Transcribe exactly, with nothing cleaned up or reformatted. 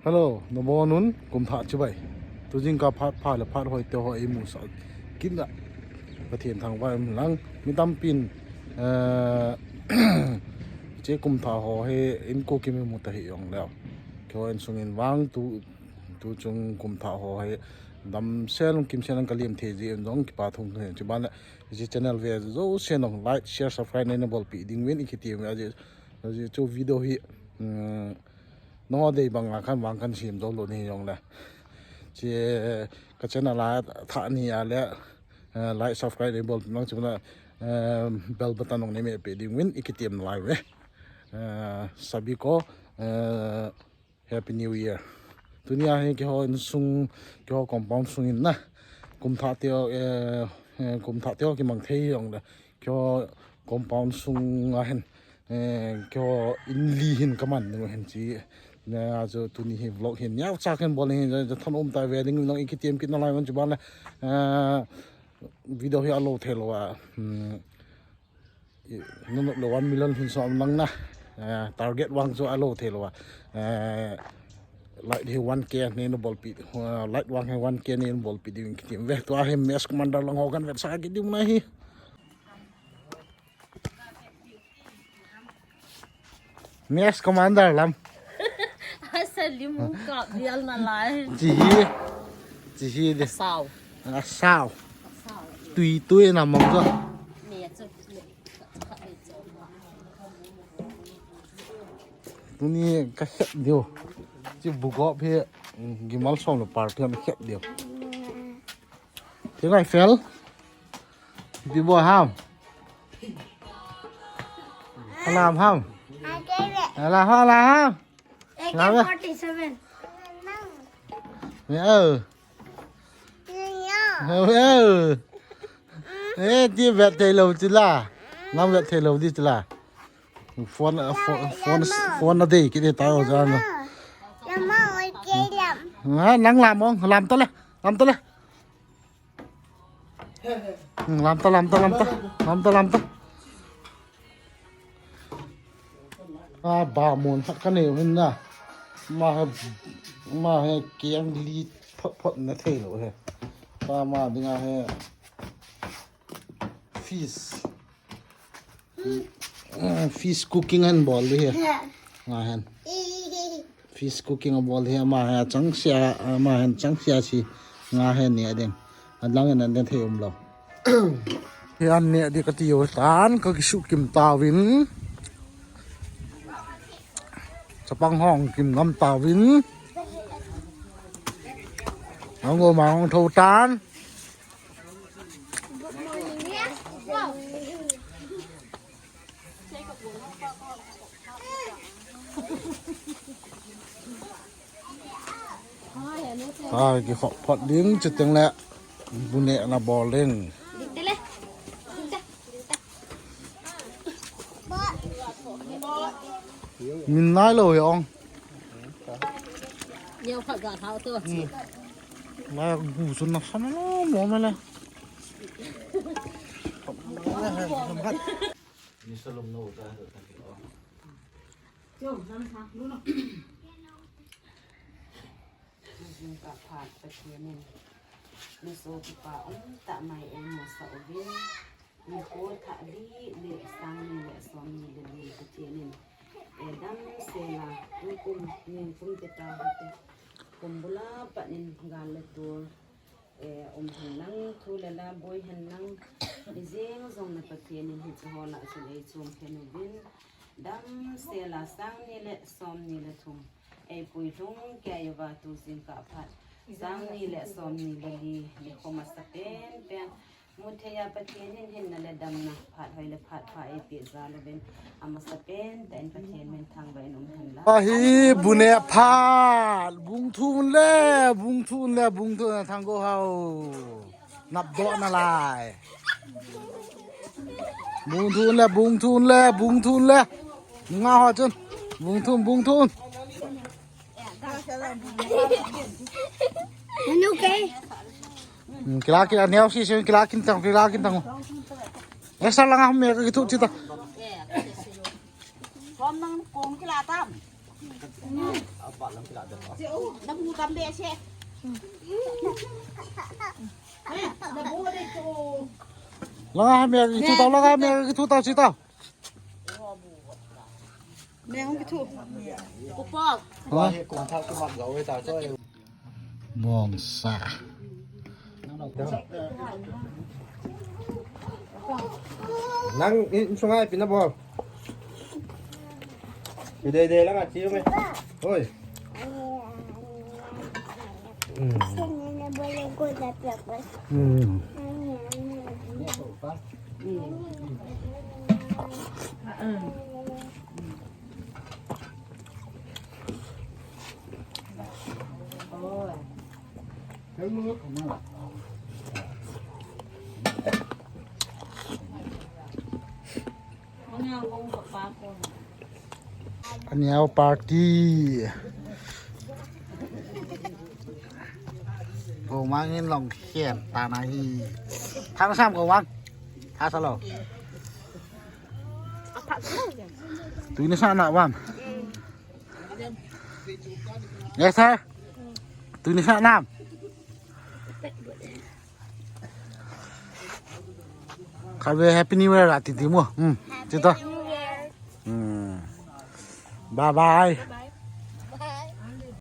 Hello, nabonun kumthah chibai. Tujingkah phat pha le phat hoi te ho imusah kit na. Pathen thangvah in lang mi tampin, eh, hiche kumthah ho hi inko kimu ta hih jongleu, keiho insung in vang tu, tuchung kumthah ho hi damsel in kimsel in kalem thei jeh in jong kipa thum thum. Chuban le hiche channel ve jousen jong like, share, subscribe neina bolpeh ding uvin ikitem uve. Ajeh chu video hi, um, nangho dei banga khan vang kan sem jou lou nahi jongle, hiche ka channel a thah nahi a le, eh, like, subscribe nei bolpeh mang, chuban le, eh, bell button jong nei mehpeh ding uvin ikitem nalai uve. Eh, sabhi ko, eh, Happy New Year. Tunia hi keiho insung, keiho compound sung in na, kumthah te ho, eh, eh, kumthah te ho kimang thei jongle, keiho compound sunga hin, eh, keiho in li hin kaman ding u ahin, hiche na chu tuni hi vlog hin neocha kahin bol ahin, thanom tah a ve ding uvin jong ikitem kit nalai uvin. Chuban le, eh, video hi alou thei lou a, hmm, nunop le one million hin som lang na, eh, target vang chu alou thei lou a, eh, like hi one K neina bolpeh, eh, like vang hi one K neina bolpeh ding uvin kitem uve. Tua hi Mess Commander lang ho kahin vetsah kit ding u ahi. Mess Commander lam. Asa limu kap vial nalai. Chi hi. Chi hi de. Sao. Asao. Sao. Tui tui na mang chu. Ni chu. Tuni ka het diu. Chi bugop hi gimal som le party na het diu. Ti ngai fel. Ipi bol ham? Alam ham? Alam ham, alam ham? A K forty seven. Me ơ. Me ơ. Eh, ti vet thei lou chu la. Nang vet thei lou di chu la. Phone, phone, phone, phone na dei kit dei tai ho jan. Lama, oi ke lam. Ha, nang lam ong, lam ta le. Lam ta le. Hmm, lam ta, lam ta, lam ta. Lam ta, lam ta. A, ba mun hat ka neiu hin na. Ma ha, ma ha kiang li phot phot na thei lou he. Pa ma dinga he. Fish. Mm, fish cooking ahin bol di hi. Nga hen. Fish cooking abol hi ama hi achang sia, ama hin chang sia si. Nga hen ni ading. Adang in an den thei um lou. Hi an ni adi kati u tan ka kisuh kim tauvin. Chapang hong kim ngam tauvin. Ang go ma hong tho tan. Ai, kikhop phot ding, chuteng le bu nehna bol ding. Min nai lou hi ong. Neo khat ga thau to. Lai gu sun na san lo mo me le. Ni salom no ta ta ki o. Tujingkah phat Pathen in, ni sopipa umtah mai eimusah uvin, nikho thah li le sang ni le som ni le li Pathen in, eh, damsel a tukum nikum te ta hite, kum bula pat in gal le tul, eh, um hen lang, thu le la boi hen lang, ni jeng jong na Pathen in hiche ho lah chun eichom khen uvin, damsel a sang ni le som ni le thum. Eipui lhung kei uva tujingkah phat. Sang ni le som ni le li, nikho masa pen pen. Mu thei a Pathen in hinna le damna, phat hoi le phat pha eipeh jal uvin. Amasa pen tah in Pathen min thangvah in um hen lang. Ahi, bu neh phat. Bung thun le, bung thun le, bung thun le, Thanggo hao. Nap doh nalai. Bung thun le, bung thun le, bung thun le. Nga ho chun. Bung thun, bung thun. Anu ke? Hmm, kila, kila, neo si, si, kila, kin tang, kila, kin tang. Esa langa me ka kithu chita. Kom nang kom kila tam. Langa me ki thu tau, langa me ki thu tau, si tau. Meng ki thu. Pupa. Bongsa. Nang in sungai pina bol. Dei dei langa chi me. Oi. Aniau party. Ko mangin long khen ta na hi. Thang sam ko wang. Tha sa lo. Tui ni sa na wang. Yes sir. Tui ni sa nam. Khatvei Happy New Year ati ti mo. Hmm. Ti to. Hmm. Bye bye.